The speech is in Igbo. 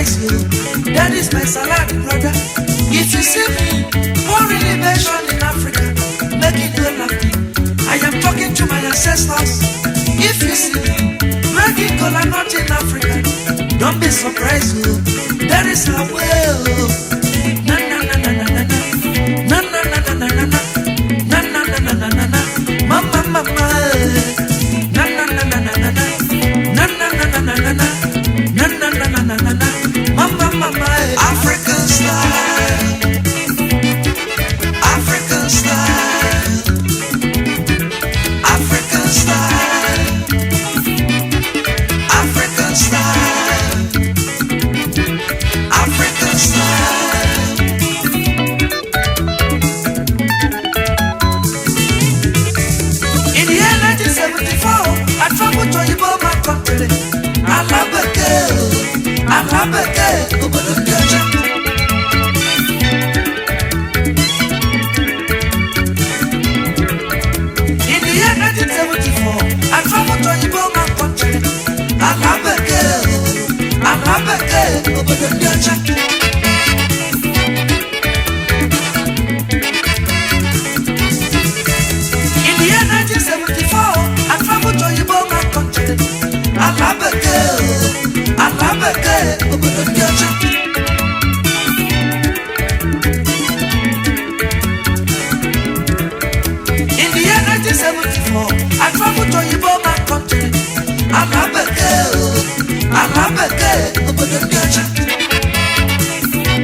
surprised, oh. That is my salad, brother. If you see me pouring libation in Africa, make it no laughing. I am talking to my ancestors. If you see me breaking kola nut in Africa, don't be surprised, oh. That is our way, oh. Na na na na na na na. Na na na na na na na. Na na na na na na na. Mama mama, eh. Na na na na na na na. Na na na na na na na. Na na na na na na na. Mama mama, eh. African style. African style. African style. African style. African style. In the year 1974, I traveled to Iboma country. Alabeke, Alabeke, obodo ndị ọcha. In the year 1974, I traveled to Iboma country. Alabeke, Alabeke, obodo ndị ọcha. In the year 1974, I traveled to Iboma country. Alabeke, Alabeke, obodo ndị ọcha.